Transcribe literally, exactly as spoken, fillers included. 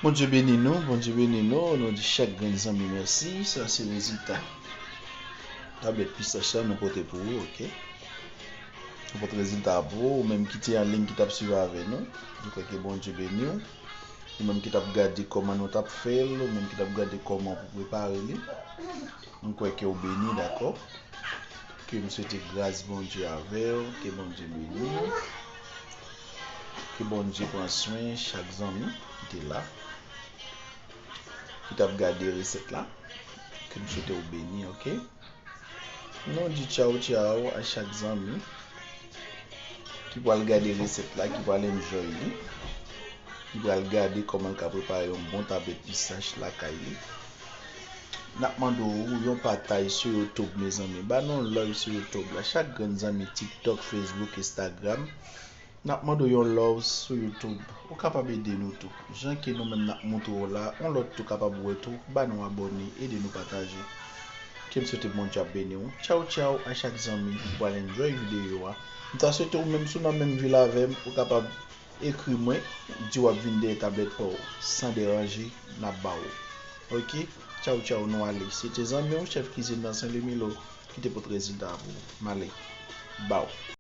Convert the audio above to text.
Bondye beni nou, Bondye beni nou, nou di chak grenn zanmi mèsi. Sa se rezilta tablèt pistach la nou pote pou ou, oke? Nou pote rezilta a pou ou, ou menm ki te an liy ki t ap swiv avè nou. Nou kwè ke Bondye beni w. Ou menm ki t ap gade kòman nou t ap fè l, ou menm ki t ap gade kòman pou prepare li. M kwè ke w beni, dakò? Ke m swete gras Bondye avè w, ke Bondye beni w. Ke Bondye pran swen chak zanmi ki te la, ki t ap gade resèt la. Ke m swete w beni, oke? Nou di tchaw tchaw a chak zanmi ki pral gade resèt la, ki pral enjoy li, ki pral gade kòman l ka prepare yon bon tablèt pistach lakay li. N ap mande w yon pataj sou YouTube, mezanmi. Ba nou yon love sou YouTube la. Chak grenn zanmi TikTok, Facebook, Instagram. N ap mande w yon love sou YouTube. Ou kapab ede nou tou. Jan ke nou menm n ap montre w la, yon lòt tou kapab wè tou. Ba nou abòne, ede nou pataje. Ke m swete Bondye ap beni w. Tchaw, tchaw a chak zanmi ki pral enjoy videyo a. M ta swete ou menm si w nan menm vil avè m, ou kapab ekri mwen, di w ap vin dèyè tablèt pa w. San deranje, n ap ba w. Oke? Tchaw, tchaw, nou ale. Se te zanmi w, chèf kizin nan Sen Lemilo, ki te pote rezilta a pou ou. M ale. Ba w.